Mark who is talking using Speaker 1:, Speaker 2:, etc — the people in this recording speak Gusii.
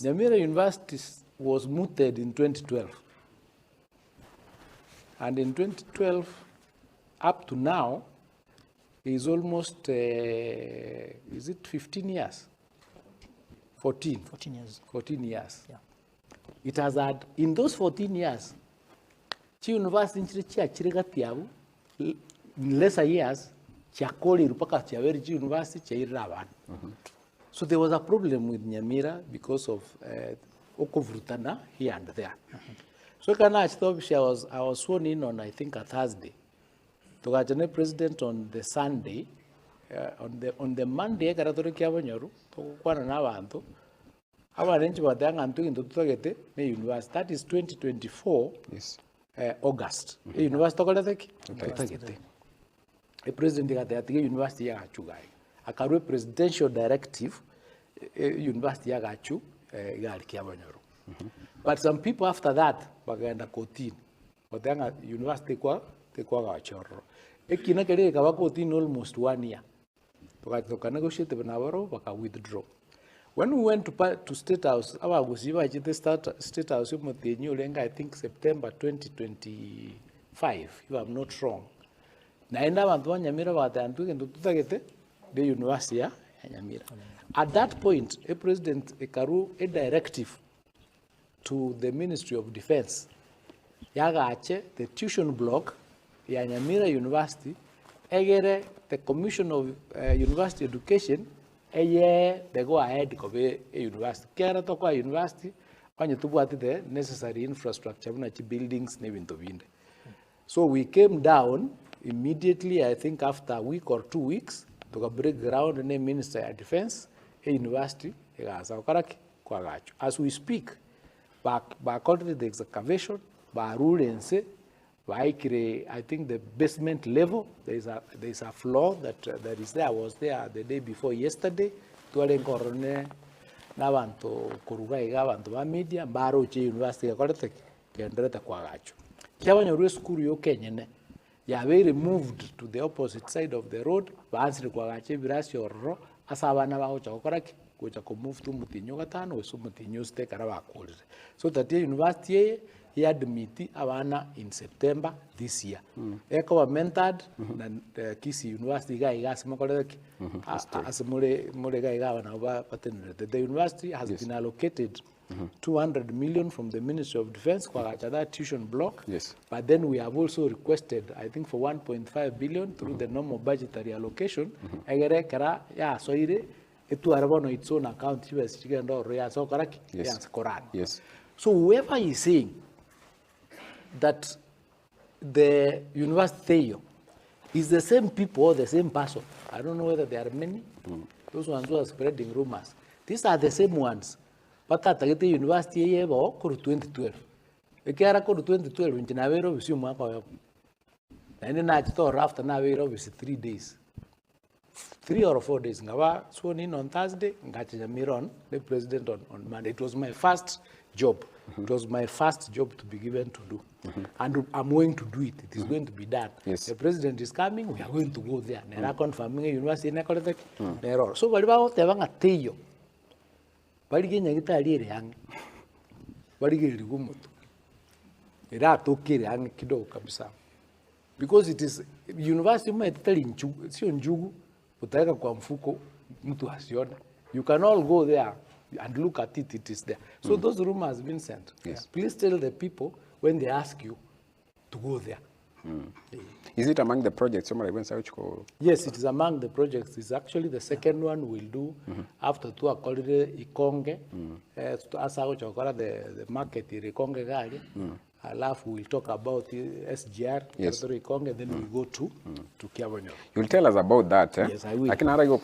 Speaker 1: Nyamira University was mooted in 2012 and in 2012 up to now is almost is it 15 years? 14.
Speaker 2: 14 years.
Speaker 1: 14 years.
Speaker 2: Yeah.
Speaker 1: It has had, in those 14 years, chi university nchire chiachire gati abwo, in lesser years, chiakorirwe mpaka chiabeire chi university chiairire abana. So there was a problem with Nyamira because of okovurutana here and there. So ekero nachete office I was sworn in on I think a Thursday. Togacha ne president on the Sunday, on the, on the Monday ekero tore Kiabonyoru, togokwana na abanto, Abarenchi bagateba ng'a intwe egento totagete ne university, that is 2024
Speaker 3: Yes.
Speaker 1: August, e university tokorete ki? Totagete. E president agateba tiga e university yagachu iga iga. Akarwa e presidential directive, e university yagachu iga aria Kiabonyoru. But some people after that bakagenda kotini, goteba ng'a university tekwa tekwagacha ororo. Ekina keria gekaba kotini almost one year. Togacha toka negotiate nabarobwo baka withdraw. When we went to pa to state house abagusii bachete start state house omotienyi orenge I think September 2025 if I'm not wrong, naende abanto ba Nyamira bagateba intwe egento totagete ne university ya ya Nyamira. At that point e president ekarwa e directive to the ministry of defence yagache the tuition block ya Nyamira University egere the commission of university education eyee the go ahead koba e university. Ekiagera tokoa university onye tobwati the necessary infrastructure buna chi buildings na ebinto binde. So we came down immediately I think after a week or 2 weeks toka break ground na eminister ya defence e university egasa gokora ki? Koagachwa. As we speak bakorire the excavation barure inse baikire I think the basement level there is a floor that is there. I was there the day before yesterday twarenge ororo ne na abanto korwa iga iga abanto ba media mbaroche university ekorete ki? Egenderete koagachwa. Kiabanyorwa esukuru yoka enyene yabeire moved to the opposite side of the road baansire koagacha ebirasi ororo ase abana bagocha gokora ki? Gocha ko move to omotienyi ogatano gose omotienyi osita ekero bakorire. So that e university eye ya admit abana in September this year. Ekoba mentored na Kisii University iga iga ase mokorete ki? Ase more more iga iga aba nabo batenerete. The university has been allocated 200 million from the Ministry of Defense koagacha that tuition block. But then we have also requested, I think, for 1.5 billion through the normal budgetary allocation. Egere ekera yasoire etware bono its own account chibesa chigende ororo yase gokora ki? Yase korana. So whoever is saying that the university eyo is the same people or the same person. I don't know whether there are many. Those ones who are spreading rumors. These are the same ones. Batatagete university eye ebo korwa 2012. Ekiagera korwa 2012 inche nabeire ofisi omwaka oyomo. Naende nachete ororo after nabeire ofisi 3 days. 3 or 4 days ngaba sworn in on Thursday, ngacha Nyamira on the president on Monday. It was my first job. It was my first job to be given to do. And I'm going to do it. It is going to be done. The president is coming, we are going to go there. Nera confirming university nekorete ki? Nero. So bari bagoteba ng'a teiyo. Barigie nyagitari ere ang'e. Barigererigwe omotu. Eratoke ere ang'e kidogo kabisa. Because it is university omanyete tari nchugu, sio njugu utaweka kwa mfuko mtu asione. You can all go there and look at it, it is there. So those rumors, Vincent, please tell the people when they ask you to go there.
Speaker 3: Is it among the projects Omar Ibn Sauchko?
Speaker 1: Yes, it is among the projects. It's actually the second one we'll do after twakorire Ikonge. Asa gochokora the market iri Ikonge gari. Alafu we'll talk about the SGR through Ikonge, then we go to Kiabonyoru.
Speaker 3: You'll tell us about that, eh?
Speaker 1: Yes, I will.
Speaker 3: Lakini hata hiyo.